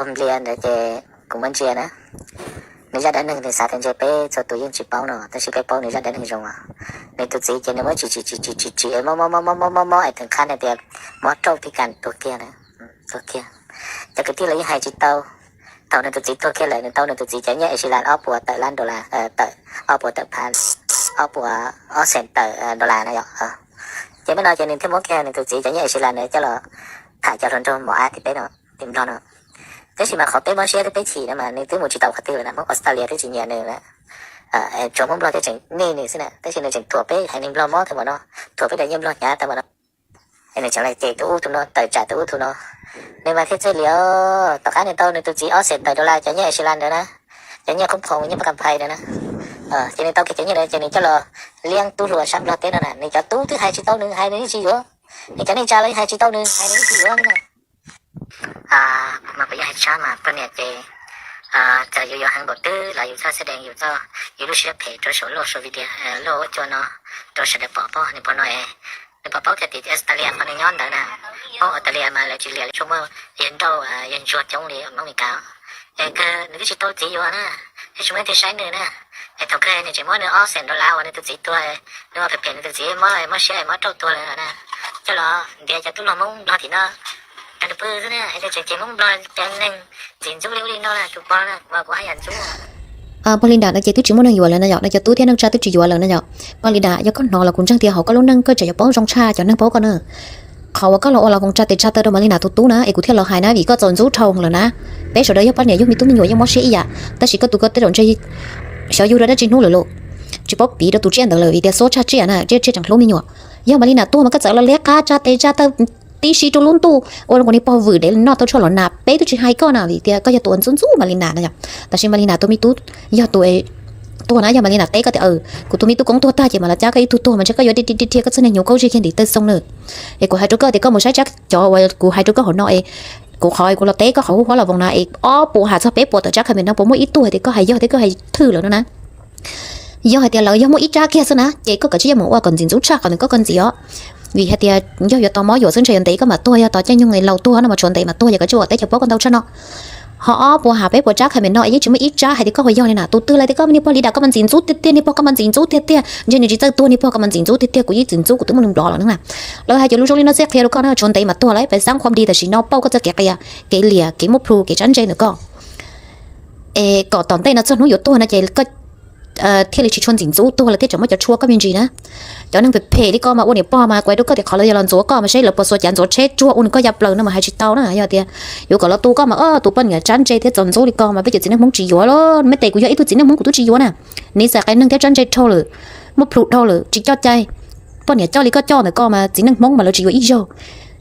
Nplias ntawd ces kuv muab ntsia na, nws zaj dab neeg nws xav tias ntshe peb txhua tus yeej tsis paub no, tab sis peb paub nws zaj dab neeg zoo. Nws tus txiv ces nws muab tsim tsim tsim tsim tsim tsim es mob mob mob mob mob mob mob es thaum qab hais tias mob rauj pib kas tuag kiag, tuag kiag. Cov kwv tij los yeej hais tsis tau. Thaum nws tus txiv tuag kiag lawm nws tau nws tus txiv cov nyiaj Ecilan ob puas tawm lab dollar, tawm ob puas tawm phav, ob puas, ob xees tawm dollar na yom. Ces me no ces nws thiaj muab kiag nws tus txiv cov nyiaj Ecilan ntawd coj los tham cov hluas nraug mos ab tim peb no, tim Nplog no. Tab sis mas qhov peb mob siab thiab peb chim no mas nws twb mus tsis tau qhov twg lawm na, Hmoob Australia twb tsis nyiam nws, tsuas Hmoob Nplog thiaj tseem nyiam nws xwb na, tab sis nws tseem thuam peb haiv neeg Nplog mob tau mas no, thuam peb daim nyiaj Nplog hnyav tau mas no. Es nws tseem los cem tus ub tus no, tawm tsam tus ub tus no. Nws mas thiaj txawj liam, tom qab nws tau nws tus txiv ob xees tawm dollar cov nyiaj Ecilan ntawd na, cov nyiaj khoob phoom nyiaj pab kam phais ntawd na, ces nws tau kiag cov nyiaj ntawd ces nws coj los liab tub hluas sab Nplog teb no na, nws cov tub twb hais tsis tau nws, hais nws yeej tsis yuav. Nws cov neej tsa los yeej hais tsis tau nws, hais nws yeej tsis yuav li na. Mas kuv yeej hais tshab mas poj niam ces txawm yus yuav heev npaum twg los yus txhob xav deev yus txoj, yus lub siab phem rau saum loj social media, loj ua cua no rau sawv daws pom pob, nws pom no es nws pom paub tias tim Australia qhov nws nyob ntawd na, Hmoob Australia mas lawv tsis liam lawv tsuas muaj yawg nrauj yawg ntsuag coob li Hmoob Mes Kas. Es kawg nws twb tsis tau txiv yuav na, es tsis muaj leej twg saib nws na. Es thaum kawg nws tseem muab nws ob xees dollar uas nws tus txiv tuag, nws ua phem phem nws tus txiv mob mob siab mob rauj tuag lawm na, coj los ntiav cov tub hluas Hmoob Nplog tim no rau nws pw xwb na, es tseem cem Hmoob Nplog cov neeg ntxim ntxub li ub li no na, tus pog na mas kuv haj yam ntxub. Pog Li Nram no ces twb tsis muaj neeg yuav lawm na yom, no cov tub thiab neej tsa twb tsis yuav lawm na yom. Pog Li Nram, yog koj hnov los kuv ntseeg tias hauv koj lub neej koj tseem yuav paub zoo tshaj cov neeg paub koj na. Qhov uas koj los ua los koom tsa tes tsa taw rau Mas Li Nram tus tub na es kuv thiaj los hais na, vim koj txaus ntxub dhau lawm na. Peb sawv daws yog poj niam yug me tub me nyuam yeej mob siab ib yam, tab sis koj tus koj tej zaum ntshe xyov yug rau dab tsi hnub lawm lauj, tsis paub piv rau tus tsiaj ntawd lawm vim tias xob tshaj tsiaj na, tsiaj tseem hlub me nyuam. Yog Mas Li Nram tuag mas koj txawm los liab qab tsa tes tsa taw tib si rau lub ntuj ua rau nws pog vwm dev noj tau tshuaj los nas, peb twb tsis hais koj na vim tias koj yog tus uas ntxub ntxub Mas Li Nram na yom. Tab sis Mas Li Nram tus me tub yog tus tuag na, yog Mas Li Nram teb koj tias kuv tus me tub koob tuag tag ces mam los cab koj ib tug tuag mas ntshe koj yuav dhia dhia dhia koj txoj niag hnyuv qaub zig kiag ntim taw xoo na. Es kuv hais rau koj tias koj mus saib tsab, cov uas kuv hais rau koj hauv no es, kuv qhov kuv los teb koj qhov huab los voos na es ob puas has txog peb puas tawm tsab kha me no puas muaj ib tug hais tias koj hais yog thiab koj hais thwj lawm no na. Yog hais tias lawv yog muaj ib tsab kiag xwb na ces koj kav tsij yuav mus ua kom ntxim ntxub tshaj qhov nws koj koj ntxim os. Vim hais tias yog yuav tos mob yuam xwb ntshe yuav ntev koj mam tuag, yog tos caij nyoog laus tuag no mas tsuas ntev mam tuag, yog kav tsij ua teb chaws paub koj ntau tshaj no. Ho ob puas has peb puas tsab kha me no es yeej tsis muaj ib tsab hais tias koj ua yog li na. Tus twg los tias koj niag pog Li Nram koj mas ntxim ntxub tiag tiag, niag pog koj mas ntxim ntxub tiag tiag, ntshe nws tsis txawj tuag, niag pog koj mas ntxim ntxub tiag tiag, kuv yeej txwm ntxub kuv twb muaj neeg nplov lawm na. Lawv hais cov lus zoo li no xwb qhia rau koj na, tsuas ntev mam tuag lawm, pes xaab khuam di tam sim no pauj koj txoj kev qias, kev liam, kev muaj plhus, kev tsab ntse ntawm koj. Es kom tom ntej no txog hnub yuav tuag no ces koj thiaj li tsis tshua ntxim ntxub tuag, lawv thiaj tseem muab cov tshuaj koj me ntsis na. Cov neeg phem phem li koj mas ua niam pog mas kuv hais rau koj tias qhov lawv yog los ntxuav koj mas seb lawv puas xuas cav ntxuav tsheb tsuag ua nws koj ya plaws no mas hais tsis tau na. Yog tias yuav kom los tu koj mas tus poj niam tsab ntse thiab txaus ntxub li koj mas peb cov txiv neej Hmoob tsis yuav los, meb tes kuv yog ib tug txiv neej Hmoob kuv twb tsis yuav na. Niv xais qias neeg thiab tsab ntse dhau lawm, muaj plhus dhau lawm, tsis coj cai. Poj niam coj li koj coj ntawm koj mas txiv neej Hmoob mas lawv tsis yuav ib zaug.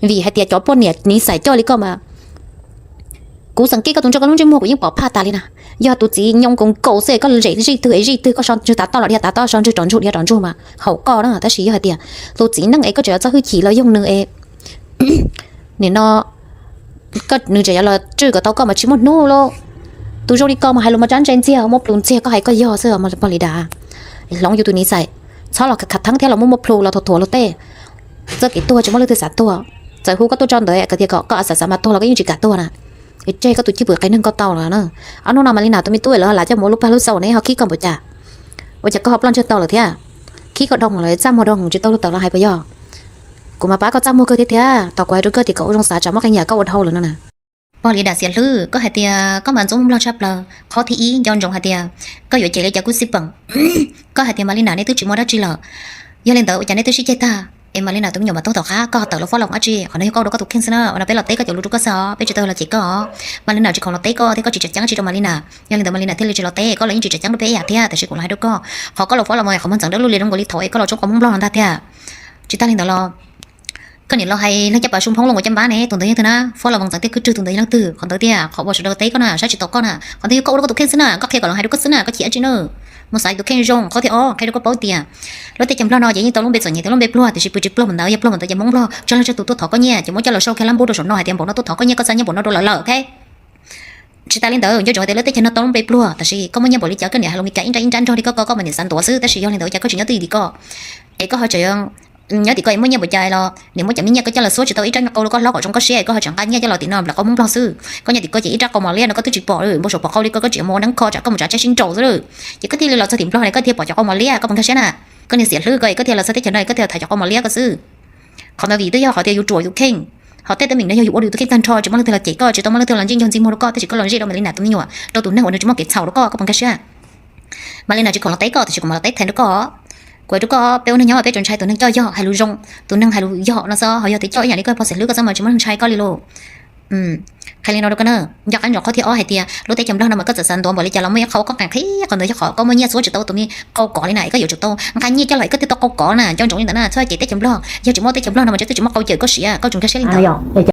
Vim hais tias cov poj niam niv xais coj li koj mas kuv xeem kib koj tus ntso koj lub ntsej muag kuv yeej pom phaj tas li na. Yog tus txiv nyoo koos kaus xwb koj zem zij twg es zij twg, koj so ntswg tav toj los dhia tav toj, so ntswg rov ntsuj dhia rov ntsuj mas haum koj na. Tab sis yog hais tias tus txiv neej es koj tseem yuav txo hwj chim los yoog nws es nim no nws tseem yuav los tswj kom tau koj mas tsis muaj hnub lauj. Tus zoo li koj mas hais lus mas tsab ntse ntxiag muaj plhus ntxiag, koj hais koj yog xwb mas pog Li Nram. Hloov yus tus niv xais, txhob los khav theeb thiab los muaj muaj plhus los thuam thuam luag tej. Txoj kev tuag tsis muaj leej twg xav tuag. Txawm hu koj tuaj tso ntawd koj tias kom koj xav xav mas tuag los koj yeej tsis kam tuag na. Tseg koj tus cwj pwm qias neeg koj tau lawm na. Ob hnub no Mas Li Nram tus me tub lawv lam coj mus ua lub paj lub xaus ne ho khib koj npaum cas? Ua cas koj ho ploj ntseg tau lawm thiab? Khib koj dhau lawm, txaj muag dhau tsis tau luag tawm los hais puas yog? Kuv mas pab koj txaj muag kawg thiab thiab, tos kuv hais rau koj tias kom ua zoo xav tsam muaj qee yam koj ua dhau lawm no na. Pog Li Nram Xiam Hlwb, koj hais tias koj mas ntxub Nplog tshaj plaws. Qhov thib ib, nco ntsoov hais tias koj yuav cem li cov kub xib peem. Koj hais tias Mas Li Nram nej twb tsis muaj dab tsi lawm, yog li ntawd ua cas nej twb sib ceg tag es Mas Li Nram tus me nyuam mas tuag tom qab, koj ho tawm los fob los dab tsi? Qhov no yog koj ua rau koj tus kheej xwb na, ua no peb los teb koj cov lus rau koj xwb os, peb tsis tau los cem koj. Mas Li Nram tsis khoom los teb koj thiab koj tsis tseem ceeb tsis rau Mas Li Nram, yog li ntawd Mas Li Nram thiaj li tsis los teb, koj los yeej tsis tseem ceeb rau peb ib yam thiab. Tab sis kuv los hais rau koj, qhov koj los fob los mas qhov muag ntxeev dawb lug li zoo nkaus li thaum es koj los tshoob qhov Hmoob Nplog no ntag thiab. Tsis tag li ntawd los koj niam los hais leej caj pas su Hmoob los ua caj npab ne, tus ntawd yog twg na? Fob los mus ntxeev tiaj kwj rwg tus ntawd yog leej twg? Qhov ntawd tiag, qhov uas sawv daws teb koj na, saib tsis taus koj na, qhov ntawd yog koj ua rau koj tus kheej xwb na, koj qhia kom lawv hais rau koj xwb na, koj chim dab tsi na? Mus xaiv tus kheej zoo. Qhov thib ob, qhia rau koj paub tias lub teb chaws Nplog no ces yeej tau lub npe txom nyem tias lub npe pluag, tiam sis pw tsis pluag mus ntawd, yog pluag mus ntawd ces Hmoob Nplog tsa leej tsa tus tuaj thov koj nyiaj ces muab coj los sau kiag lab npub rau saum no hais tias npaum no tuaj thov koj nyiaj, koj xa nyiaj npaum no rau lawv lawm, ok? Tsis tas li ntawd, nco ntsoov hais tias lub teb chaws no tau lub npe pluag, tab sis koj muaj nyiaj npaum li cas koj niam hais lus Mes Kas ib nrab ib nrab nrog li koj, koj koj mas niam xav ntuav xwb, tab sis yog li ntawd ua cas koj tsis nyob twj ywm li koj, es koj ho tseem Nyob tim koj muaj nyiaj npaum cas los nim muab cov me nyiaj koj coj los xuab tsis tau ib rab nyuag qau rau koj hlob kom zoo koj siab, koj ho tseem nqa nyiaj coj los tim no nplawm qau Hmoob Nplog xwb. Koj nyob tim koj ces ib rab qau mos liab no koj twb tsis pom li, npau suav pom qau li koj, koj tseem mus ua neeb kho tsam koj mus tsav tsheb sib nraus xwb. Ces koj thiaj li los txog tim Nplog ne koj thiaj pom cov qau mos liab, koj puas nkag siab na? Koj niag xiam hlwb koj, koj thiaj los txog teb chaws no koj thiaj tham cov qau mos liab koj xwb. Qhov ntawd vim twb yog qhov tias yus ruam yus kheej, ho tej teeb meem no yog yus ua rau yus tus kheej tag nrho tsis muaj leej twg los cem koj, tsis tau muaj leej twg los ntsej ncog ntxi muag rau koj, tab sis koj los zij rau Malina tus me nyuam, rau tus neeg uas nws tsis muaj kev txhaum rau koj, koj puas nkag siab? Malina tsis khoom los teb koj tab sis kuv mam los teb theem rau koj. Kuv hais rau koj peb ua neej nyob peb tsuas ntshai tus neeg coj yog hais lus zoo, tus neeg hais lus yog no xwb, ho yog tias coj ib yam li koj pog xiam hlwb koj xwb mas tsis muaj neeg ntshai koj li lauj. Qhia li no rau koj na, nco qab ntsoov qhov thib ob hais tias lub teb chaws Nplog no mas koj txawm xav ntuav npaum li cas los muaj ib qho koj qees qhib qhov ntawd yog qhov koj muaj nyiaj xuab tsis tau tus me qau kov li na, es koj yuav tsum tau nqa nyiaj coj los es koj thiaj tau qau kov na, nco ntsoov li ntawd na, txhob cem teb chaws Nplog, yog tsis muaj teb chaws Nplog no mas tseem twb tsis muaj qau cawm koj siav, koj tsum nkag siab li ntawd.